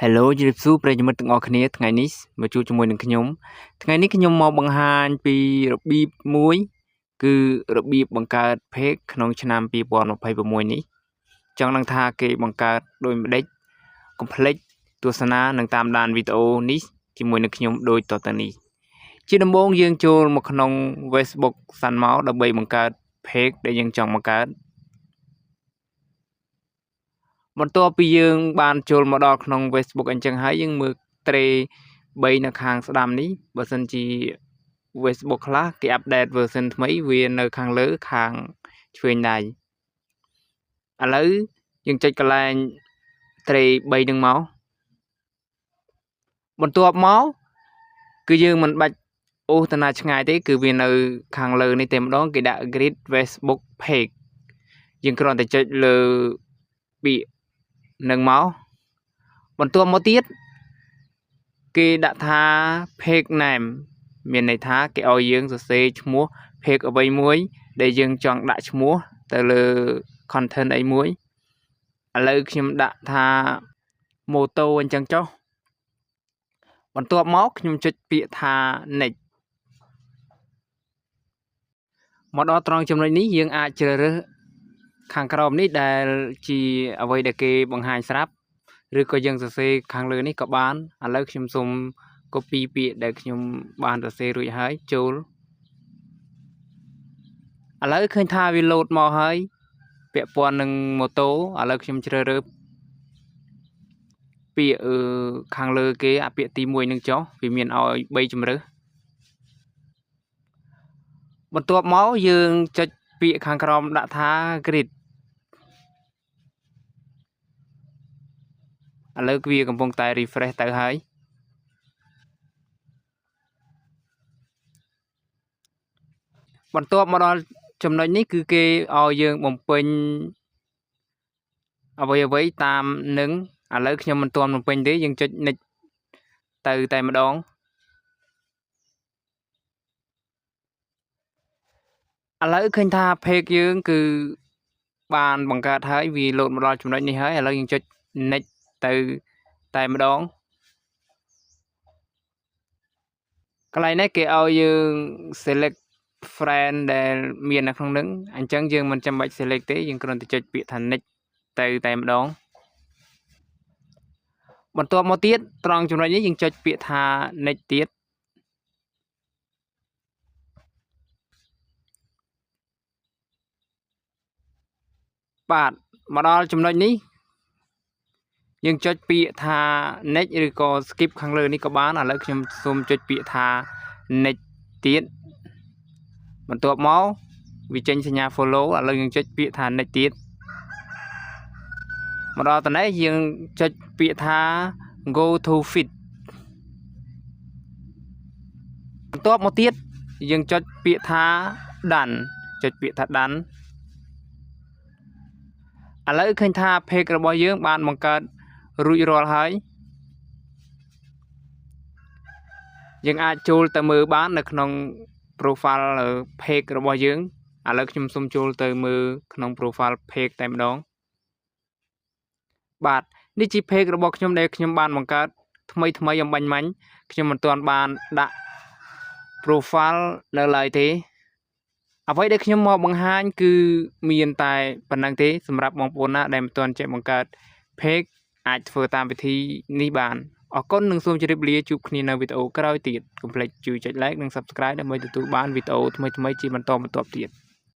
Hello ជម្រាបសួរប្រិយមិត្តទាំងអស់គ្នាថ្ងៃនេះមកជួបជាមួយនឹងខ្ញុំថ្ងៃនេះខ្ញុំមកបង្ហាញពីរបៀបមួយគឺរបៀបបង្កើត page ក្នុងឆ្នាំ2026នេះចង់ដឹងថាគេបង្កើតដូចម្ដេចកុំភ្លេចទស្សនានិងតាមដានវីដេអូនេះជាមួយនឹងខ្ញុំដូចតទៅនេះជាដំបូងយើងចូលមកក្នុង Facebook សិនមកដើម្បីបង្កើត page ដែលយើងចង់បង្កើតបន្ទាប់ពីយើងបានចូលមកដល់ក្នុង Facebook អញ្ចឹងហើយយើងមើលត្រេ3នៅខាងស្ដាំនេះបើសិនជា Facebook ខ្លះគេ update version ថ្មីវានៅខាងលើខាងឆ្វេងដៃឥឡូវយើងចុចកន្លែងត្រេ3នឹងមកបន្ទាប់មកគឺយើងមិនបាច់អូសទៅណាឆ្ងាយទេគឺវានៅខាងលើនេះតែម្ដងគេដាក់ Create Facebook Page យើងគ្រាន់តែចុចលើពាក្យនឹងមកបន្ទាប់មកទៀតគេដាក់ថា page name មានន័យថាគេឲ្យយើងសរសេរឈ្មោះ page អ្វីមួយដែលយើងចង់ដាក់ឈ្មោះទៅលើ content អីមួយឥឡូវខ្ញុំដាក់ថា ម៉ូតូអញ្ចឹងចុះបន្ទាប់មកខ្ញុំចុចពាក្យថា next មកដល់ត្រង់ចំណុចនេះយើងអាចជ្រើសរើសខាងក្រោមនេះដែលជាអ្វីដែលគេបង្ហាញស្រាប់ឬក៏យើងសរសេរខាងលើនេះក៏បានឥឡូវខ្ញុំសូម copy ពាក្យដែលខ្ញុំបានសរសេររួចហើយចូលឥឡូវឃើញថាវាលោតមកហើយពាក់ព័ន្ធនឹងម៉ូតូឥឡូវខ្ញុំជ្រើសរើសពាក្យខាងលើគេអាពាក្យទី1នឹងចុះវាមានឲ្យ3ជម្រើសបន្ទាប់មកយើងចុចពាក្យខាងក្រោមដាក់ថា Create ឥឡូវវាកំពុងតែ refresh ទៅហើយបន្ទាប់មកដល់ចំណុចនេះគឺគេឲ្យយើងបំពេញអ្វីៗតាមនឹងឥឡូវខ្ញុំមិនទាន់បំពេញទេយើងចុច next ទៅតែម្ដងឥឡូវឃើញថា page យើងគឺបានបង្កើតហើយវាលោតមកដល់ចំណុចនេះហើយឥឡូវយើងចុច next ទៅតែម្ដងកន្លែងនេះគេឲ្យយើង select friend ដែលមាននៅក្នុងនឹងអញ្ចឹងយើងមិនចាំបាច់ select ទេយើងគ្រាន់តែចុចពាក្យថា next ទៅតែម្ដងបន្ទាប់មកទៀតត្រង់ចំណុចនេះយើងចុចពាក្យថា next ទៀតបាទមកដល់ចំណុចនេះយើងចុចពាក្យថា next ឬក៏ skip ខាងលើនេះក៏បានឥឡូវខ្ញុំសូមចុចពាក្យថា next ទៀតបន្ទាប់មកវាចេញសញ្ញា follow ឥឡូវយើងចុចពាក្យថា next ទៀតមកដល់តនេះយើងចុចពាក្យថា go to feed បន្ទាប់មកទៀតយើងចុចពាក្យថា done ចុចពាក្យថា done ឥឡូវឃើញថា page របស់យើងបានបង្កើតរួចរាល់ហើយយើងអាចចូលទៅមើលបាននៅក្នុង profile page របស់យើងឥឡូវខ្ញុំសូមចូលទៅមើលក្នុង profile page តែម្ដងបាទនេះជា page របស់ខ្ញុំដែលខ្ញុំបានបង្កើតថ្មីថ្មីអំបញ្ញមិញខ្ញុំមិនទាន់បានដាក់ profile នៅឡើយទេអ្វីដែលខ្ញុំមកបង្ហាញគឺមានតែប៉ុណ្្នឹងទេសម្រាប់បងប្អូនណាដែលមិនទាន់ចេះបង្កើត page អាចធ្វើតាមវិធីនេះបានអរគុណនិងសូមជម្រាបលាជួបគ្នានៅវីដេអូក្រោយទៀតកុំភ្លេចជួយចុច like និង Subscribe ដើម្បីទទួលបានវីដេអូថ្មីៗជាបន្តបន្ទាប់ទៀត។